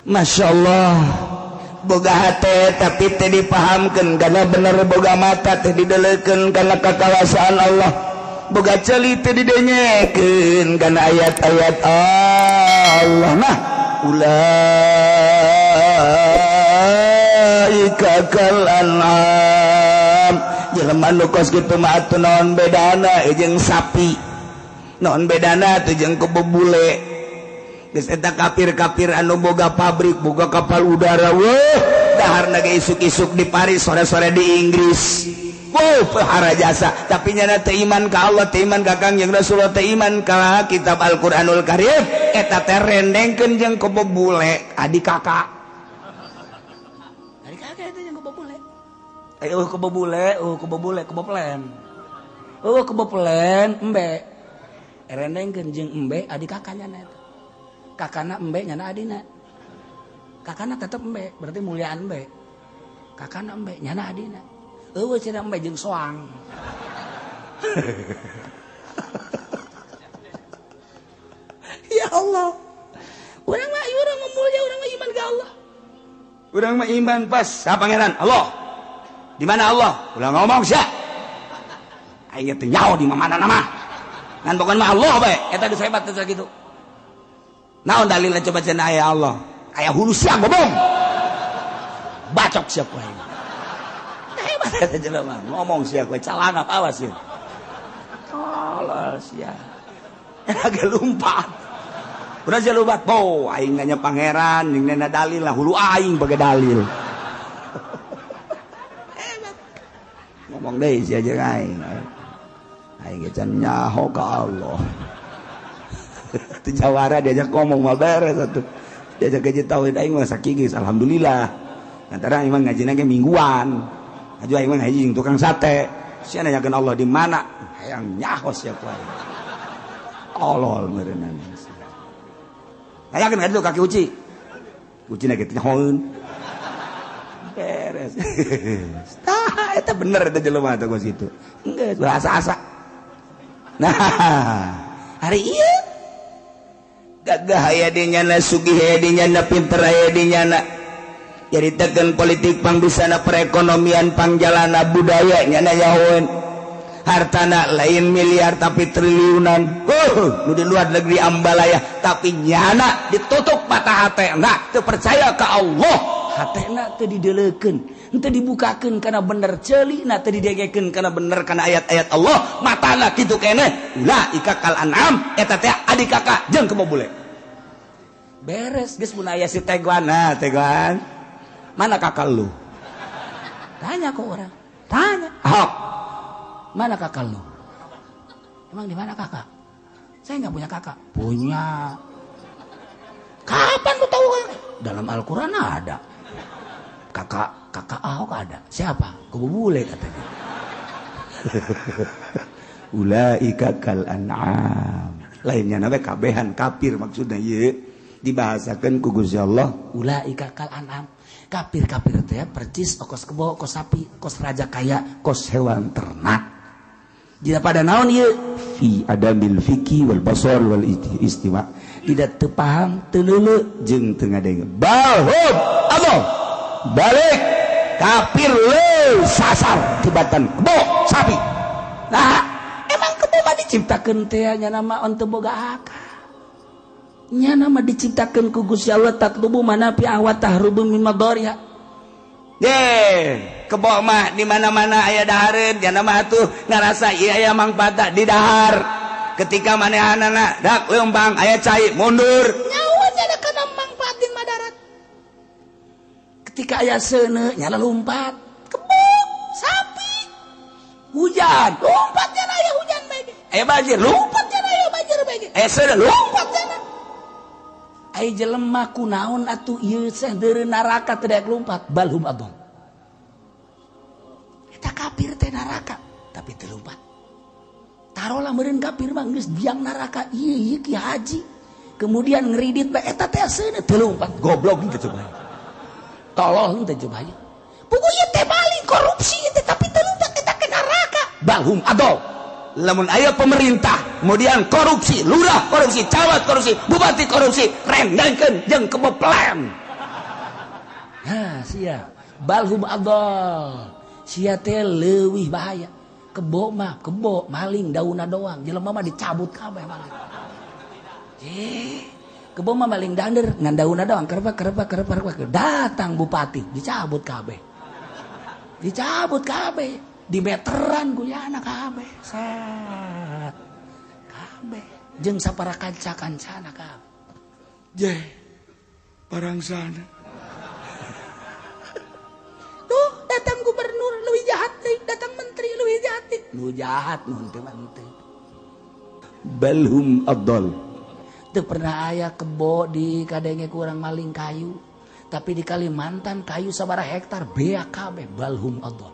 Masya Allah boga hate tapi teu dipahamkeun karena bener, boga mata teu didelekeun karena kakawasaan Allah, boga ceuli teu didenyekeun karena ayat-ayat Allah. Nah, ulaika kal an'am. Jelema nu kos kitu mah atuh naon bedana jeung sapi, naon bedana tuh jeung kebo bule? Geus eta kafir-kafir anu boga pabrik, boga kapal udara, wah, daharna ge isuk-isuk di Paris, sore-sore di Inggris. Wow, pehara jasa, tapi nyana teu iman ka Allah, teu iman ka Kangjeng Rasulullah, teu iman ka kitab Al-Qur'anul Karim. Eta teh rendengkeun jeung kebo bule, adik kakak. Adik kakak eta jeung kebo bule. Eh, oh kebo bule, oh kebo bule, kebo plen. Oh kebo plen, embe. Rendengkeun jeung embe adik kakaknya eta. Kakana embe, nyana adina. Kakana tetep embe, berarti muliaan embe. Kakana embe, nyana adina. Eueuh cenah embe jeung soang. Ya Allah. Urang mah urang mah mulia, urang mah iman ka Allah. Urang mah iman pas sa pangeran Allah. Di mana Allah? Ulah ngomong sia. Aing teh nyaho di mana nama. Ngan pokona mah Allah bae. Eta geus hebat teh kitu. Naon dalilna coba cenah aya Allah? Aya hulu sia ngomong. Bacok sia ku aing. Hebat eta jelema. Ngomong sia ku calangap awas sia. Tolol sia. Eta ge lumpat. Udah sia lumpat. Bo, aing nanya pangeran jeung nena dalil lah hulu aing bage dalil. Hebat. Ngomong deui sia jeung aing. Aing ge can nyaho ka Allah. Teu jawara diajak ngomong mah beres atuh. Diajak gaji tauhid aing mah sakigis alhamdulillah. Antara aing mah ngajina ge mingguan. Aju aing mah ngaji jeung tukang sate. Sia nanyakeun Allah di mana? Hayang nyaho sia ku aing. Tolol meureunana. Hayakeun ka ditu kaki uci. Ucina ge teu nyahoeun. Beres. Tah eta bener eta jelema teh kos kitu. Geus bahasa-asa. Nah, hari ieu gagah aya di nyana, sugih aya di nyana, pinter aya di nyana. Jadi tekan politik pangbisana, perekonomian pangjalana, budaya nyana nyahoeun. Hartana lain miliar tapi triliunan. Nu di luar negeri ambalaya tapi nyana ditutup mata hatena, teu percaya ka Allah. Hatena teu didelekeun, teu dibukakeun kana bener, ceulina teu didegekeun kana bener kana ayat-ayat Allah, matana kitu keneh. Ulaika kal an'am, eta teh adik kakak jeung kebo bule. Beres geus mun aya si Teguan. Nah, Teguan. Mana kakak lu? Tanya ke orang. Tanya. Ahok. Mana kakak lu? Emang di mana kakak? Saya nggak punya kakak. Punya. Kapan lu tahu kakak? Dalam Al-Quran ada. Kakak, kakak Ahok ada. Siapa? Kebo bule katanya. Ulaika kal an'am. Lainnya nabe kabehan kafir maksudnya ieu dibahasakeun ku Gusti Allah ulaika kal an'am. Kafir-kafir teh percis kos kebo, kos sapi, kos raja kaya, kos hewan ternak. Jika pada naon ieu fi adamil fiki wal basar wal istiwa. Tidak teu paham, teu leuleuh jeung teu ngadenge. Balhum Allah. Balik kafir leuh sasar tibatan kebo sapi. Nah, emang kebo mah diciptakeun teh nya nama teu boga akal. Nya nama diciptakeun ku Gusti Allah tatlubu manafi wa tahrubu min madariha. Ye, kebo mah di mana-mana aya dahareun, nya nama atuh ngarasa ieu aya mangfaat di dahar. Ketika manehanana dak leumpang aya cai mundur. Nyawa nya kana mangfaat di madarat. Ketika aya seuneu nya lompat. Kebo, sapi. Hujan, lompat nya aya hujan bae. Aya banjir, lompat nya aya banjir bae. Aya seuneu lompat nya. Ai jelema kunaon atuh ieu seh deureu neraka teu daek lumpat, balhum adom. Eta kafir teh neraka tapi teu lumpat. Tarolah meureun kafir mah geus biang neraka ieu ieu ki haji. Kemudian ngeridit bae eta teh seuneu teu lumpat, goblok teu coba. Tolol teu coba. Puguh ieu teh maling korupsi teh tapi teu lumpat eta ke neraka. Balhum adom. Lamun aya pemerintah kemudian korupsi, lurah korupsi, camat korupsi, bupati korupsi, rendangkeun jeung kebo plan. Ha sia balhum adall sia teh leuwih bahaya. Kebo mah kebo maling daunna doang, jelema mah dicabut kabeh maling. Kebo mah maling dander ngan daunna doang, kerep kerep kerep kerep datang bupati dicabut kabeh. Dicabut kabeh, di meteran kuliahna kabeh. Set. Kabeh jeung sapara kanca-kancana kabeh. Je. Parangsana. Tuh datang gubernur leuwih jahat deui, datang menteri leuwih jahat deui. Nu jahat nu teu mah. Balhum adall. Teu pernah aya kebo di kadenge kurang maling kayu, tapi di Kalimantan kayu sabaraha hektar beak kabeh balhum adall.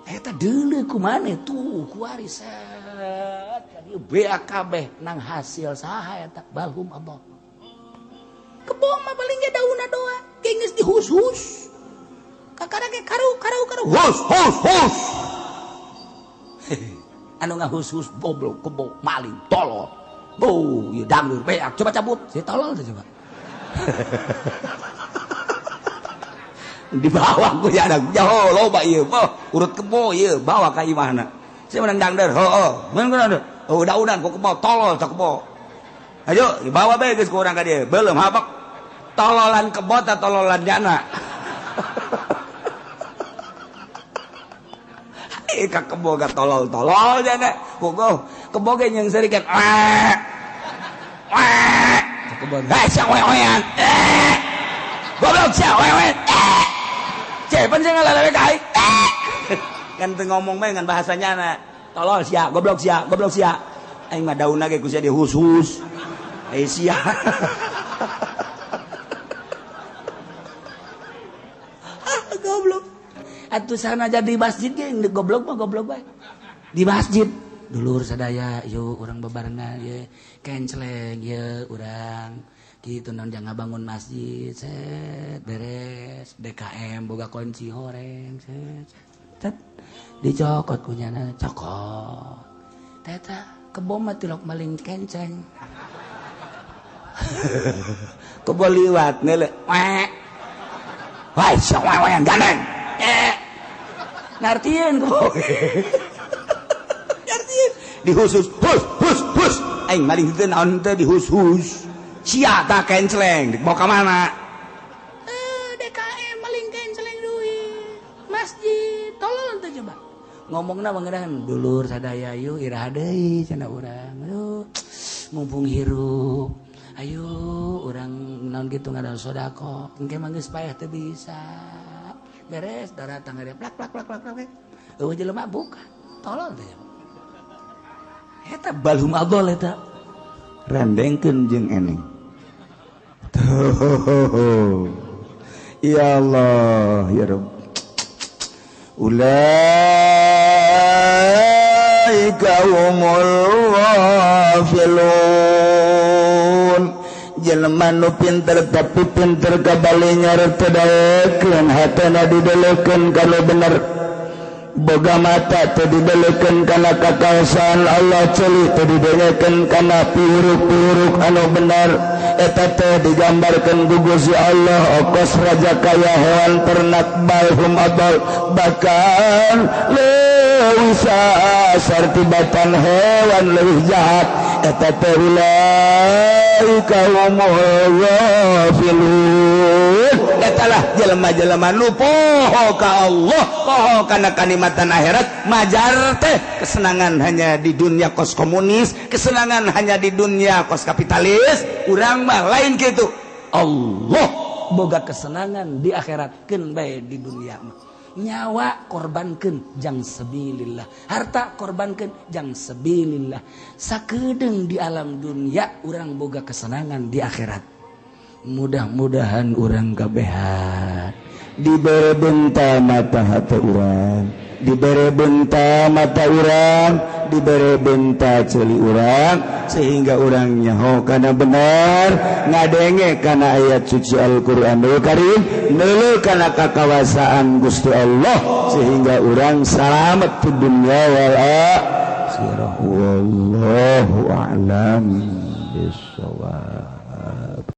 Eta deuleu ku maneh tuh kuari set ka dieu beak kabeh nang hasil saha eta balhum adall. Kebo mah paling ge daunna doang, geus dihus-hus. Kakara ge karu karu karu hus hus hus. Anu ngahus-hus goblok kebo maling tolol. Oh, ya dangdur beak, coba cabut. Si tolol tuh coba. Di bawah ku ya ada jauh loba ieu, oh, urut kebo ieu bawa ka imahna. Saya menang dangdur, heuh, mun kunaon. Oh, daunan ku kebo tolol tah kebo. Ayo dibawa bae geus ku urang ka dieu. Belum habak. Tololan kebo ta tololan jana. Ka kebo ga tolol-tolol jana. Ku kebo ge nyeung seurikan. Wah. Kebo hei sia oe-oean. Goblok sia oe-oean. Cepen sia ngalalewe ka aing. Kan teu ngomong bae ngan bahasanya na. Tolol sia, goblok sia, goblok sia. Aing mah daunna ge ku sia dihus-hus. Eh sia. Goblok. Atuh sana jadi masjid ge goblok mah goblok bae. Di masjid dulur sadaya yuk urang bebarengan ye kenceleng ye urang kitu naon jangan bangun masjid set beres DKM boga kunci horeng set set dicokot kunyana cokot teta kebo mah tilok maling kenceng kebo liwat neule wek wai sia wewean gandeng ngartieun kebo dihus hus hus hus aing maling teu naon teh dihus-hus sia ta kenceleng dibawa ka mana DKM maling kenceleng duit masjid tolol teh coba ngomongna mangeunaan dulur sadaya yuk iraha deui cenah urang aduh mumpung hirup ayo urang naon kitu ngadal sedekah engke mah geus payah teu bisa beres daratang gede plak plak plak plak plak eueuh jelema buka tolol teh eta balhum adol eta rendengkeun jeung eneng tuh ya Allah ya Rabb ulaika humul ghafilun jelema nu pinter tapi pinter kabalinya teu daekeun hatena didelekeun kana bener boga mata teu didelekeun kana kakaosaan Allah ceuli teu didelekeun kana pihuruk-pihuruk anu bener eta teh digambarkeun ku Gusti Allah okos raja kaya hewan ternak balhum adal bahkan leuwih sasar tibatan hewan leuwih jahat eta teh ulaika humul ghafilun eta lah jelema-jelema nu poho ka Allah poho kana kanikmatan akhirat majar teh kesenangan hanya di dunia kos komunis kesenangan hanya di dunia kos kapitalis urang mah lain kitu Allah boga kesenangan di akhirat keun bae di dunia mah nyawa korbankeun jang sabilillah harta korbankeun jang sabilillah sakedeung di alam dunia urang boga kesenangan di akhirat mudah-mudahan urang kabehan dibere benta mata hati urang dibere benta mata urang dibere benta ceuli urang sehingga urang nyaho kana benar ngadenge kana ayat suci Al-Qur'anul Karim neuleuh kana kakawasaan Gusti Allah sehingga urang salamet di dunya wal akhirah. Wallahu a'lam bissawab.